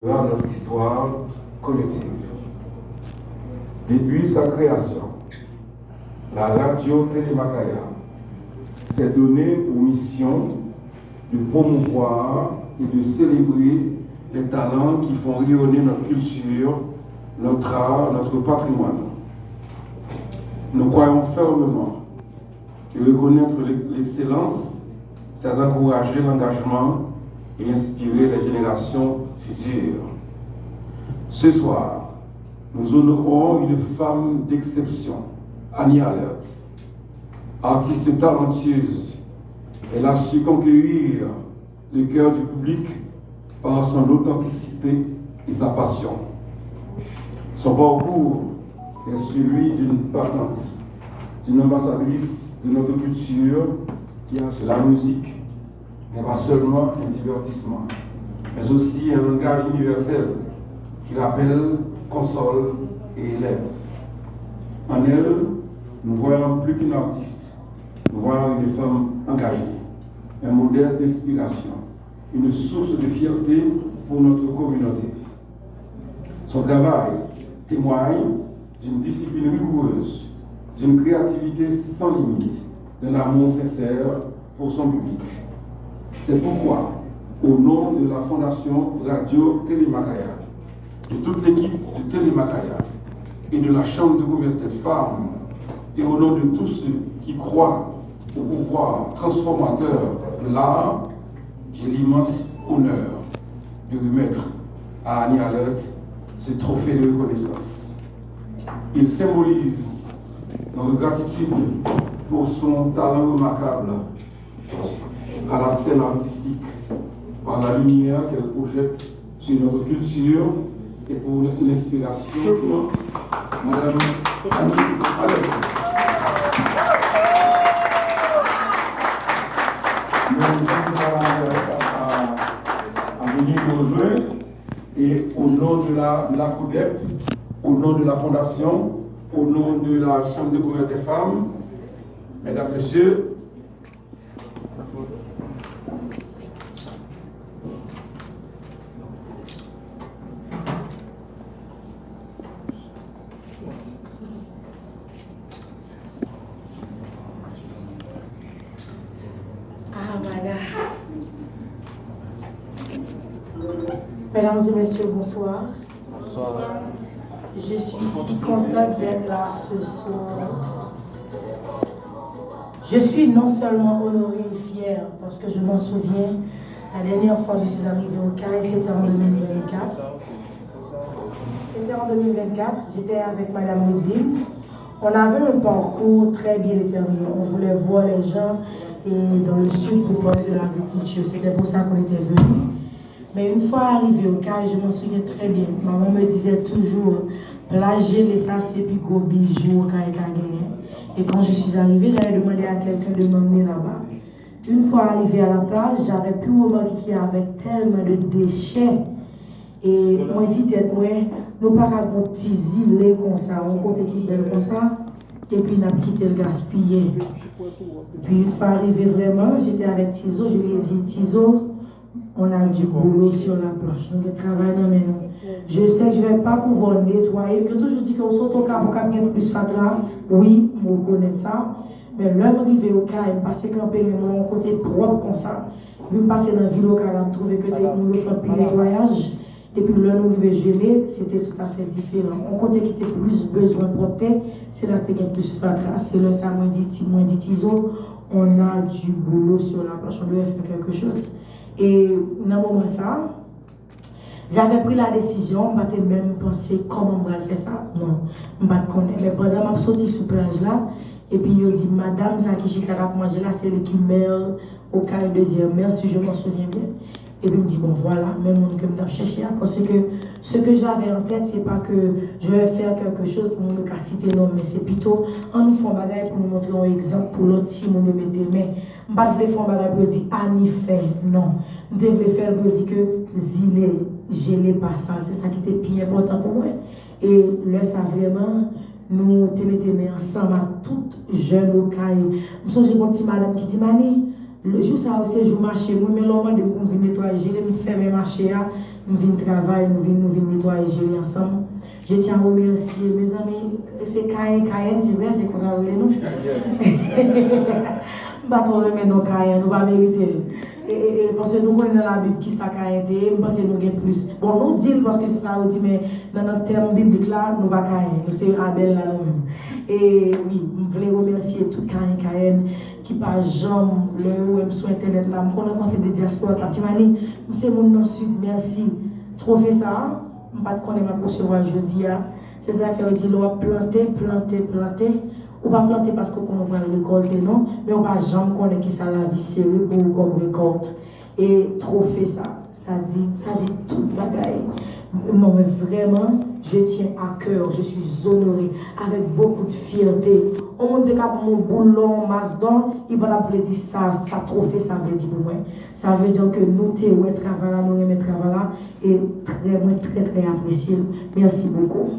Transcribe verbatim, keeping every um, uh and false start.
Voilà notre histoire collective. Depuis sa création, la Radio Télé Makaya s'est donnée pour mission de promouvoir et de célébrer les talents qui font rayonner notre culture, notre art, notre patrimoine. Nous croyons fermement que reconnaître l'ex-, l'excellence, c'est encourager l'engagement et inspirer les générations futures. Ce soir, nous honorons une femme d'exception, Annie Alert. Artiste talentueuse, elle a su conquérir le cœur du public par son authenticité et sa passion. Son parcours est celui d'une battante, d'une ambassadrice de notre culture qui a la musique n'est pas seulement un divertissement, mais aussi un langage universel qui rappelle, console et élève. En elle, nous voyons plus qu'une artiste, nous voyons une femme engagée, un modèle d'inspiration, une source de fierté pour notre communauté. Son travail témoigne d'une discipline rigoureuse, d'une créativité sans limite, d'un amour sincère pour son public. C'est pourquoi, au nom de la Fondation Radio Télé Makaya, de toute l'équipe de Télé Makaya et de la Chambre de commerce des femmes, et au nom de tous ceux qui croient au pouvoir transformateur de l'art, j'ai l'immense honneur de remettre à Annie Alert ce trophée de reconnaissance. Il symbolise notre gratitude pour son talent remarquable à la scène artistique, par la lumière qu'elle projette sur notre culture et pour l'inspiration. Madame Annie Alert. Nous invitons Madame Alert à, à venir nous rejoindre. Et au nom de la, de la CODEP, au nom de la Fondation, au nom de la Chambre de commerce des femmes, mesdames, messieurs, Ah, voilà. Mesdames et messieurs, bonsoir. Bonsoir. Je suis si contente d'être là ce soir. Je suis non seulement honorée et fière, parce que je m'en souviens, la dernière fois que je suis arrivée au CAI, c'était en deux mille vingt-quatre. C'était en deux mille vingt-quatre, j'étais avec Madame Wideline. On avait un parcours très bien déterminé. On voulait voir les gens et dans le sud pour parler de l'agriculture. C'était pour ça qu'on était venu. Mais une fois arrivé au CAI, je m'en souviens très bien. Maman me disait toujours, pla jele sa se pi gwo bijou au CAI ka genyen. Et quand je suis arrivée, j'avais demandé à quelqu'un de m'emmener là-bas. Une fois arrivée à la plage, j'avais pu remarquer qu'il y avait tellement de déchets. E mwen di tèt mwen, nou pa ka gon ti zile konsa, yon kote ki bèl konsa, epi n ap kite l gaspiye. Epi une fois arrivé vraiment, j'étais avec Tizo, je lui ai dit, Tizo, on a du boulot sur la planche. Nou gen travay nan men nou. Je sais que je vais pas pouvoir nettoyer. Yo toujou di ke ou sot okap, okap gen plis fatra. Wi, m rekonèt sa. Men lè m rive okay, m pase kanpe men mwen yon kote pwòp konsa. Epi m pase nan vil okay la, m twouve ke te gen moun yo fè anpil netwayaj. Epi lè nou rive jele, se te toutafè diferan. Yon kote ki te plis bezwen pwòpte, se la te gen plis fatra. Se lè sa mwen di ti, mwen di Tizo, on a du boulot sur la planche, on devait faire quelque chose. E nan moman sa, j'avais pris la décision, m pa te menm panse kòman m pral fè sa. Non, m pa t konnen. Men pandan m ap soti sou plaj la, epi yo di, madam sa ki chita k ap manje la, se li ki mè Okay, dezyèm mè, si je m'en souviens bien. Epi m di, bon, vwala, menm moun ke m t ap chèche a. Paske ce que j'avais en tête, c'est pas que je vais faire quelque chose pou moun yo ka site non m, men se pito, ann nou fè yon bagay pou nou montre yon egzanp pou lòt timoun yo mete men. M pa t vle fè yon bagay pou yo di, Ani fè, non. M te vle fè l pou yo di ke zile, jele pa sal. Se sa ki te pi enpòtan pou mwen. E lè sa vrèman, nou te mete men ansanm ak tout jèn Okay. M sonje gon ti madanm ki di m, Ani, jou sa yo se jou mache m wi, men lè w mande m pou m vin netwaye jele, m fèmen mache a, Nou vin travay, nou vin, nou vin netwaye, jere ansanm. Je tiens à remercier, mezanmi, se Kayen, Kayen, se vre, se konsa yo rele nou. M pa twò renmen non Kayen, nou pa merite l. E, e, e, paske nou konnen nan Labib kisa Kayen te ye, m panse nou gen plis. Bon, nou di l paske se sa yo di, men nan, nan tèm biblik la, nou pa Kayen, nou se Abèl la nou menm. E wi, m vle remèsye tout Kayen, Kayen ki pa janm, lè yo wè m sou entènèt la, m konn rankontre de dyaspora k ap di, Mani, m se moun nan Sid, mèsi. Twofe sa a, m pa t konnen m ap resevwa l jodi a. Se sa fè yo di, lè w ap plante, plante, plante, ou pa plante paske w konnen w pral rekòlte, non, men ou pa janm konnen kisa lavi sere pou ou kòm rekòt. E twofe sa, sa di, sa di tout bagay. Non, men vrèman, je tiens à cœur, je suis honorée, avec beaucoup de fierté. Yon moun te ka ban m yon boul lò, yon mas dò, li pa t ap vle di sa, sa twofe sa vle di pou mwen. Sa vle di ke nou te wè travay la, nou renmen travay la, e trè, mwen trè, trè apresye l. Mèsi bokou.